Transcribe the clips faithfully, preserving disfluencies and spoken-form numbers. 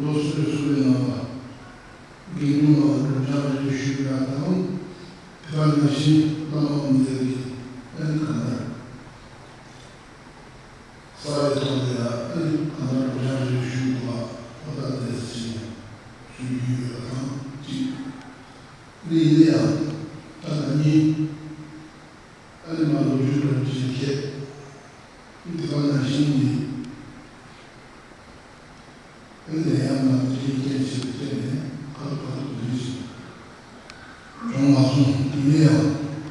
ལོ་སོ་སོའི་ནང་ལ་དགེ་འདུན་མང་ལ་སྒྲུབ་སྦྱང་རེ་ཞུ་ཡ་དང་། དེ་ག་ནང་བཞིན་བླ་མ་དབུ་མཛད་ཀྱི་ཨ་ནི་གང་ལྟར་ས་ཡི་ཐོག་ལ་ཡ་ཨ་ནི་གང་ལྟར་སྒྲུབ་སྦྱང་རེ་ཞུ་དགོས་པ་ཨོ་ད་ལས་ཟེར་ཞུ་རྒྱུ་ཡོད་པ་དང་གཅིག་ཨ་ནི་ཡིན་ན་ཡང་ད་ལྟ་ཉིན། ཨ་ནི་མ་ལོ་རྒྱུས་འདྲ་བོ་ཅིག་བཤད། འདི་ག་ནང་བཞིན་གྱི། ཨ་ནི་ཡང་མ་ལོ་རྒྱུས་རྐྱེན་བྱས་པའི་སྟེང་ནས་ཁ་ཐུག་ཁ་ཐུག་འདི་ཞིག་བྱུང་མ་སོང་། དེ་ནས་ཡང་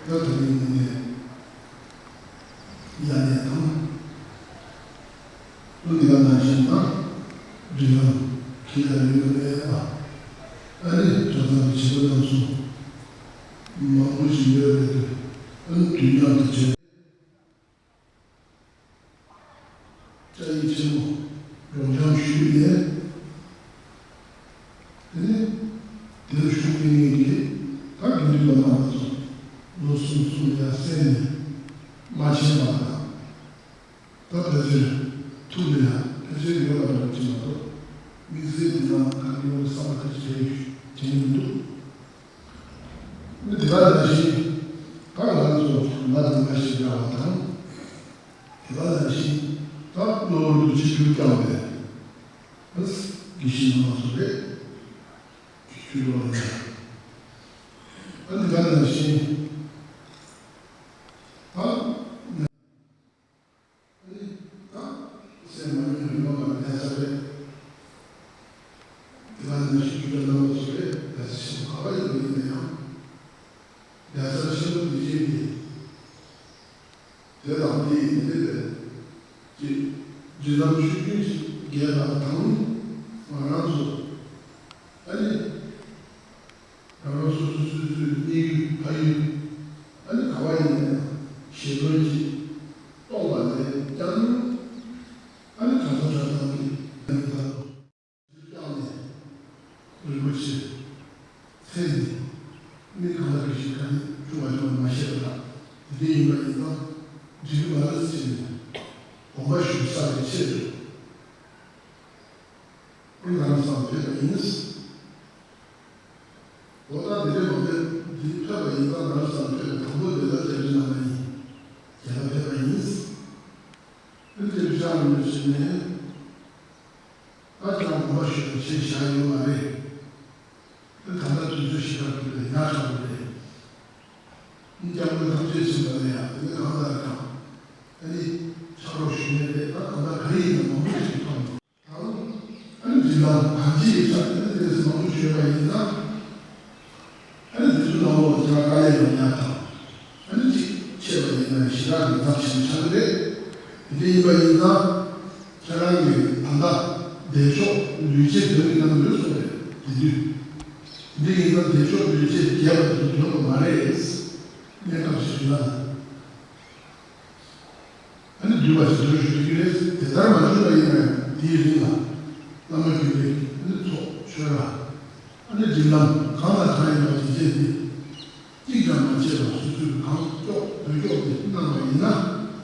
ད་དེ་རིང་འདི་ནས་ཡ་ནས་དང་། ཨ་འདི་ག་ནང་བཞིན་དང་། འབྲི་ལམ་ཁྱེད་ལ་ཡོད་རེད་ཨ། ཨ་ནི་གྲྭ་ཚང་གི་བྱེད་སྒོ་རྣམས་སུ་མང་པོ་ཞིག་ཡོད་རེད། ཨ་ནི་དུས་མཉམ་དུ་བྱས། སྐྱ་ཡིག་ཆེན་མོ་སྒྲོལ་ལྗང་ཞུས་ནས། དེ་ནས་དེར་བཞུགས་པའི་ངེད་ཀྱིས་ད་དགེ་འདུན་པ་རྣམ་པ་ཚོ་ལོ་གསུམ་གསུམ་ཡར་སེང་ནས་མ་ཕྱིན་པ་དང་། ད་ཕལ་ཆེར་ཐུགས་ལ་ཡང་ཕལ་ཆེར་ཡོད་པ་འདྲ་ཅིག་མ་གཏོགས་དམིགས་བསལ་འདི་ནང་ག་རེ་ཡོད་བསམ་པ་ཁ་ཅིག་དྲན་དྲན་གྱི་མི་འདུག་མི་དེ་ག་ནང་བཞིན་ད་ང་རང་ཚོ་ང་དང་ང་ཞེས་བྱ་བ་དང་། དེ་ག་ནང་བཞིན་ད་གློ་བུར་དུ་ཆིབས་བསྒྱུར་བསྐྱངས་པའི་དགེ་བཤེས་རྣམ་པ་ཚོ་རེད། ཆོས་ལོག་ལ་ཡང་ཨ་ནི་དེ་ག་ནང་བཞིན་ད། ཨ་ནི་ད་སེམས་མ་ཡེངས་རིག་པ་མ་ལ་གནས་ཚར་རེད། དེ་ག་ནང་བཞིན་རྒྱུད་ལ་རྣམ་པ་ཚོ་རེད། གལ་སྲིད་ཞིག་ག་པ་ཡིན་པ་ཡིན་ན་ཡང་། གནས་ཚར་ཆེན་པོ་འདི་བཞིན་གྱི་དེ་དང་དེ་ཡིན་དེ་རེད། ཀྱི་རྒྱུད་ལམ་ཆོས་བརྒྱུད་ཀྱི་རྒྱལ་ལ་དང་ང་རང་ཚོ་ཨ་ནི། རང་རང་སོ་སོ་སོ་སོའི་གནས་ཡུལ་ཕ་ཡུལ་ཨ་ནི་ག་བ་ཡིན་ན་ཡང་ཞེ་འདོད་ཀྱི་རྟོག་པ་ལས་ཀྱང་ཨ་ནི་གྲྭ་ཚང་གྲྭ་ཚང་གི་ཡང་དག་བཀྱག་ནས་རིན་པོ་ཆེ་ཚེ་འདི་མི་གང་ལ་གི་ཞིག་ག་ནས་བྱུང་བ་ཡོང་བ་མ་ཤེས་པ་དང་དེ་འདྲ་ཡིན་པ་ཡིན་ཙང་འགྲིག་གི་མ་རེད་ཟེར་ནས་དགོངས་པ་ཞུ་ས་ལས་ཆེ་རེད། ཨེ་ང་རང་བསམ་ཕེབས་པ་ཡིན། ལོ་ལྟར་འདི་འདྲའི་མ་ཕེབས་འདི་ཕེབས་པ་ཡིན་ཙང་ང་རང་བསམ་ཕེབས་པའི་དང་པོ་འདི་ལ་རྒྱ་རི་ནང་ལ་ཡིན། རྒྱ་ལ་ཕེབས་པ་ཡིན། ཨེ་རྒྱ་རི་ཤར་རུ་ཕྱིན་ནས་ད་ཅང་དགོངས་པ་ཞུས་ནས་ཕྱིན་བཞག་ཡོད་མ་རེད། ཨེ་ད་ལྟ་དུས་ཚོད་ཞིག་ལ་འདུག་པས་ཉག་ཕྲ་བོ་རེད། ཨེ་སྐྱབས་མགོན་ཐམས་ཅད་མཁྱེན་པ་ལ་ཡང་དེ་ནས་གང་ལྟར་གང་ཨ་ནི་ཕྱག་རོགས་ཞུས་ནས་རེད། ད་གང་ལྟར་ག་རེ་ཡིན་ན་མང་པོ་ཞིག་མཐོང་ཡོད། ཨ་ནི་འབྲེལ་ལམ་གང་ཅི་ཡོད་ས་དེ་ནི་དེ་ཚོ་མང་པོ་ཞིག་ཡོད་པ་ཡིན་ཙང་། ཨ་ནི་དེ་ཚོ་ནང་ལོགས་ལ་ཁྱེད་རང་དཀའ་ལས་ཡོང་ཡག་དང་། ཨ་ནི་གཅིག་ཆད་པ་ཡིན་ན་ཞེ་དྲག་གི་ཚབས་ཆེན་ཆགས་ཀྱི་རེད། དེ་འདྲ་ཡིན་པ་ཡིན་ཙང་། ཁྱེད་རང་གིས་ད་ལྟ་བདེ་མཆོག་ལུས་བྱེད་དོན་གྱི་རྣམ་འགྲེལ་སོགས་རེད་དེ་དུས། དེ་འདྲ་ཡིན་ཙང་བདེ་མཆོག་ལུས་བྱེད་རྒྱས་པ་དེ་ཚོ་དོན་དུ་མ་རེད། གནས་སྐབས་ཤིག་ཡིན་ན། ཨ་ནི་འདུས་པ་ཞིག་འདོན་ཞུ་རྒྱུ་རེད། དེ་ལྟར་མ་བྱུང་བ་ཡིན་ན་ཡང་དེའི་རིང་ལ་བླ་མ་རྒྱུད་པའི་ཨ་ནི་ཚོགས་ཆོས་ར་ཨ་ནི་སྒྲིག་ལམ་གང་དང་གང་ཡིན་པ་དེ་བྱས་ཏེ་གཅིག་ཀྱང་མ་ཆད་པར་སོ་སོས་གང་ལྕོགས་འདོད་ལྕོགས་དེ་གནང་བ་ཡིན་ན་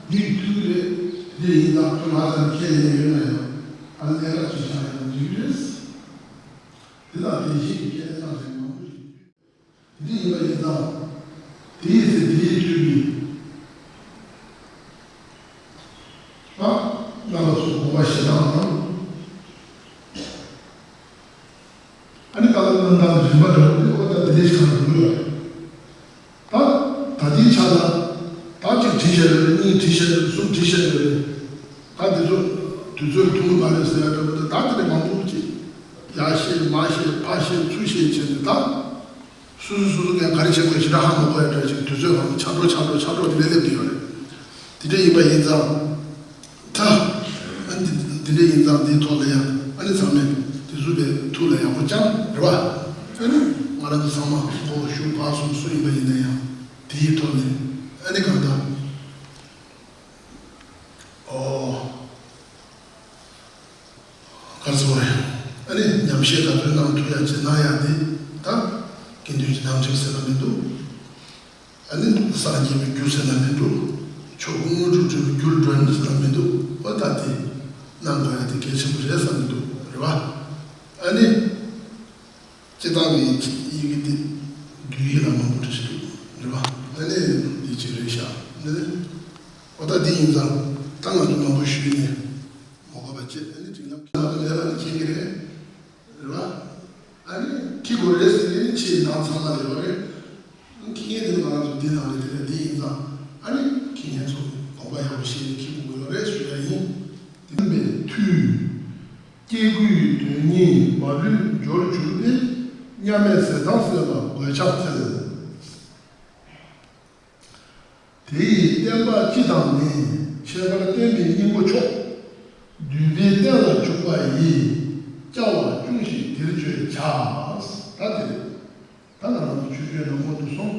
འདི་ཡི་མཐུ་རེད། དེ་ཡིན་ཙང་ཁྱོད་ལ་ཙམ་ཁས་ལེན་ཡོད་ན་ཡང་ཨ་ནི་གནས་སྐབས་ཅིག་བཞག་ཡོང་འགྲིག་རེད། དེ་དང་དེ་བཞིན་གྱི་ཁས་ལེན་གནང་མཁན་མང་པོ་ཞིག་ཡོད། འདི་ཡིན་པ་ཡིན་ཙང་། དེའི་ཚེ་དེའི་དུས་ཀྱི་ཨ་རྣམ་པ་ཚོ་དགོངས་པ་བཞེས་སྟངས་དང་། ཨ་ནི་བཀའ་སློབ་གནང་སྟངས་རིམ་པ་འདྲ་བོ་དེ་ཨོ་ད་དེ་འདྲའི་ཞིག་གང་དུ་ཡོད་རེད། ད་ད་ལྟའི་ཆ་ལ་ད་གཅིག་བྲིས་བཞག་ཡོད་རེད། གཉིས་བྲིས་བཞག་ཡོད་རེད། གསུམ་བྲིས་བཞག་ཡོད་རེད། ད་འདི་ཚོ་དུས་ཚོད་ཐུང་ངུ་མ་རེད་ཟེར་ཡ་འདྲ་བོ་དེ་ད་དེ་འདྲ་མང་པོ་ཅིག་ཡར་བཤད་མར་བཤད་ཕར་བཤད་ཚུར་བཤད་བྱས་ནས་ད། སོ་སོ་སོ་སོ་གས་ག་རེ་བྱེད་དགོས་ཞེ་དྲག་ཧ་མ་གོ་ཡ་འདྲ་ཞིག་དུས་ཚོད་ཧ་ཆག་འགྲོ་ཆག་འགྲོ་ཆག་འགྲོ་དེ་འདྲ་སླེབས་ཀྱི་ཡོད་རེད། དེ་འདྲ་ཡིན་པ་ཡིན་ཙང་། ད། ཨ་ནི་དེ་འདྲ་ཡིན་ཙང་དེའི་ཐོག་ལ་ཡང་ཨ་ནི་ཚང་མས་དེ་ཚོ་པའི་ཐུགས་ལ་ཡག་པོ་བཅངས་རེད་བ། ཨ་ནི་ང་རང་ཚོ་ཚང་མ་གོ་ཞུ་བག་སོང་སུ་ཡིན་པ་ཡིན་ན་ཡང་དེའི་ཐོག་ནས་ཨ་ནི་གང་ལྟར། ཨོ། ག་རེ་ཟེར་དགོས་རེད། ཨ་ནི་ཉམས་བཞེས་ག་ཚོད་གནང་ཐུབ་ཡ་ཅིག་གནང་ཡ་དེ་ད་དགེ་འདུན་གྱི་དམ་ཚིག་ཟེར་ན་མི་འདུག་ཨ་ནི་སངས་རྒྱས་པའི་རྒྱུ་ཟེར་ན་མི་འདུག་ཆོས་སྐུ་དངོས་གྲུབ་སྒྲུབ་པའི་རྒྱུར་འགྲོ་ནི་ཟེར་ན་མི་འདུག་ཨོ་ད་དེ་གནང་དགོས་ཡ་དེ་གལ་ཆེན་པོ་རེད་བསམ་གྱི་འདུག་རེད་བ། ཨ་ནི། སྤྱིར་བཏང་གི་ཡི་གེ་འདི་རྒྱུད་ཡིག་ལ་མང་པོ་འབྲི་ཞིག་འདུག་རེད་པ། ཨ་ནི་འདི་གཅིག་རེད་ཤག་འདི་ནི། འོ་ད་འདི་ཡིན་ཙང་ད་ང་ཚོ་མང་པོ་ཞུས་ནས་མ་དགོས་པ་བྱེད། ཨ་ནི་སྒྲིག་ལམ་ཁྱེད་ལ་མེད་པ་ནི་མཁྱེན་གྱི་རེད། རེད་པ། ཨ་ནི་འཁྱེར་དགོས་རེད་ཟེར་ནས་ནི་ཁྱེད་ནང་ཚང་མ་ལ་ཡོད་རེད། འཁྱེར་མཁན་དེ་ནི་ང་རང་ཚོ་འདི་ནང་ལ་དེ་ལ་འདི་ཡིན་ཙང་ཨ་ནི་འཁྱེར་མཁན་ཚོ་དགོངས་པ་ཡག་པོ་བཞེས་ནས་འཁྱེར་དགོས་ཀྱི་ཡོད་རེད་ཞུ་ཡ་ཡིན། དེ་མིན་པའི་མཐུས། སྐྱེ་དགུའི་དོན་གཉིས་མ་ལུས་འབྱོར་གྱུར་ཏེ། མཉམ་མེད་ཟས་གཙང་སྲས་ལ་མགོས་ཕྱག་འཚལ། དེ་ཡི་བསྟན་པ་སྤྱི་དང་ནི། ཁྱད་པར་བསྟན་པའི་སྙིང་པོ་མཆོག་འདུས་པའི་རྟེན་ལ་འཇུག་པ་ཡི། བཅའ་བ་ཅུང་ཞིག་འདིར་བརྗོད་བྱ། ད་དེ་རེད། ད་ང་རང་ཚོ་ཆོས་བརྒྱུད་ནང་ཁོངས་སུ་སོང་།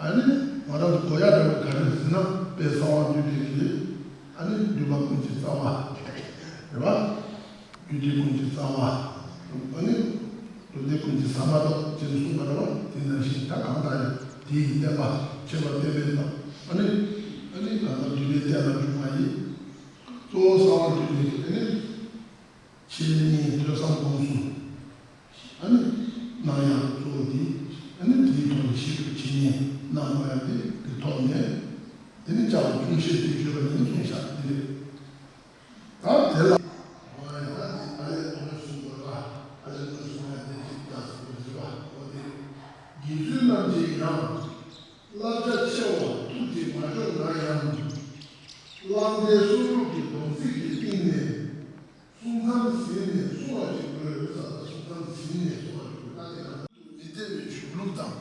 ཨ་ནི་ང་རང་ཚོ་གོ་ཡག་འདྲ་བ་ག་རེ་ཟེར་ན་དཔལ་གསང་བ་འདུས་སྡེ་གི། ཨ་ནི་འདུས་པ་ཀུན་གྱི་རྩ་བ། རེད་པ། འདུས་སྡེ་ཀུན་གྱི་རྩ་བ། ཨ་ནི། འདུས་སྡེ་ཀུན་གྱི་ཟ་མ་ཏོག་ཅེས་གསུངས་པ་རེད་པ། དེ་ནང་བཞིན་ད་གང་ལྟར་ཡང་དེ་ཡི་བསྟན་པ་ཁྱད་པར་བསྟན་པའི་དང་། ཨ་ནི། ཨ་ནི་གང་ལྟར་འདུས་པའི་རྟེན་ལ་འཇུག་པ་ཡི། གཙོ་བོ་གསང་བ་འདུས་སྡེ་གི་ཨ་ནི། ཆེད་གཉིས་ཐོས་བསམ་སྒོམ་གསུམ། ཨ་ནི། གནང་ཡག་གཙོ་བོ་འདི། ཨ་ནི་དེའི་ཐོག་ནས་ཤེས་སྒྲུབ་ཇི་སྙེད་གནང་དགོས་ཡག་དེ་གི་ཐོག་ནས། དེ་ནི་བཅའ་བ་ཅུང་ཞིག་འདིར་བརྗོད་པ་ཡིན་གསུངས་བཞག་འདི་རེད། ད་དེ་ལ། འོ་ཡ་ད་འདི་ཨ་ལས་ཐོག་ནས་གསུངས་པ་ལ་ཨ་ལས་ཐོག་ནས་གསུངས་ཡག་དེ་གཅིག་ཀྱང་གསུངས་པ་ཞིག་པ་འོ་དེ། དགེ་ཚུལ་རྣམས་ཀྱིས་ཡང་། བསླབ་བྱ་ཆེ་བ་ཐུགས་ཀྱིས་མ་ལྕོགས་ན་ཡང་། བླང་དོར་སྲོལ་ལུགས་ཀྱི་སྡོམ་ཚིག་གི་སྟེང་ནས། གསུང་ཙམ་ཟིན་ནས་གསོལ་བ་ཞིག་དགོས་ས་ལ། གསུང་ཙམ་ཟིན་ནས་གསོལ་བ་ཞིག་དགོས་ན་དེ་ག་ལ་མི་བདེ་བའི་གཞུང་ལུགས་དང་།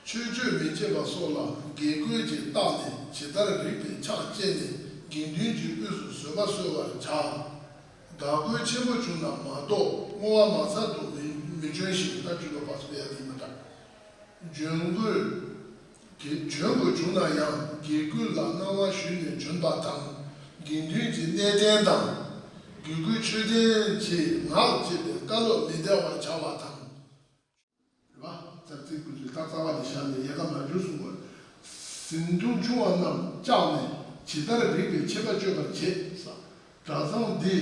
ཆོས་སྤྱོད་མི་བྱེད་པ་སོགས་ལ་དགེ་བསྐོས་ཀྱིས་བརྟགས་ནས་ཇི་ལྟར་རིགས་པས་ཕྱག་བཅས་ནས་དགེ་འདུན་གྱི་དབུས་སུ་བཟོད་པ་གསོལ་བར་བྱ། དགག་དགོས་ཆེན་པོ་བྱུང་ན་མ་གཏོགས་བསྔོ་བ་མ་ཚར་དུ་མི་མི་བྱོན་ཞིང་། ད་བརྗོད་པ་པ་སུ་ཡ་དེ་མི་འདྲ། བྱོན་དགོས། དགེ་བྱོན་དགོས་བྱུང་ན་ཡང་དགེ་བསྐོས་ལ་གནང་བ་ཞུས་ནས་བྱོན་པ་དང་། དགེ་འདུན་གྱི་གནས་བརྟན་དང་། དགེ་བསྐོས་མཆོད་རྟེན་གྱི་ངག་བཅད་པའི་བཀའ་སློབ་མི་བདེ་བར་བྱ་བ་དང་། རེད་པ། ཙག་ཙིག་ཀུན་གྱི་ད་རྩ་བ་དེ་བཞག་ནས་ཡལ་ག་མ་གྱུར་གསུངས་པ། ཟིན་ཐུང་ཆུང་བ་རྣམས་བཅག་ནས་ཇི་ལྟར་རིགས་པས་ཆད་པ་གཅོད་པར་བྱེད། ས། གྲྭ་ཚང་འདི།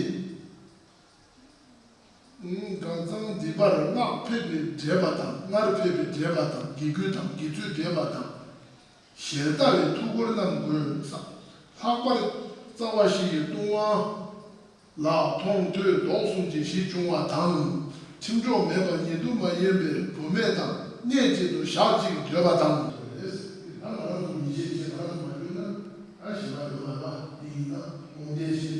གྲྭ་ཚང་འདི་པར་སྔགས་ཕེབས་པའི་བགྲེས་པ་དང་། སྔར་ཕེབས་པའི་བགྲེས་པ་དང་། དགེ་བསྐོས་དང་དགེ་ཚུལ་བགྲེས་པ་དང་། ཞལ་ལྟ་བའི་ཐུགས་ཁུར་རྣམས་དགོས་ས། ལྷག་པར་རྩ་བ་བཞི་ཡི་ལྟུང་བ་ལ་མཐོང་ཐོས་ལྡོག་གསུམ་གྱི་གཞི་བྱུང་བ་དང་། ཁྲིམས་གཅོག་མེད་པར་ཉེ་དུ་མ་ཡིན་པའི་བུད་མེད་དང་གནས་གཅིག་ཏུ་ཞག་གཅིག་སྡོད་པ་དང་། ད་ང་རང་ཚོ་མི་ཤེས་ཅེས་ང་རང་ཚོ་མ་བརྗོད་ན་ད་ཞེ་དྲག་ཡོད་མ་རེད་པ། དེ་ཡིན་ན་དགོངས་འགལ་ཞིག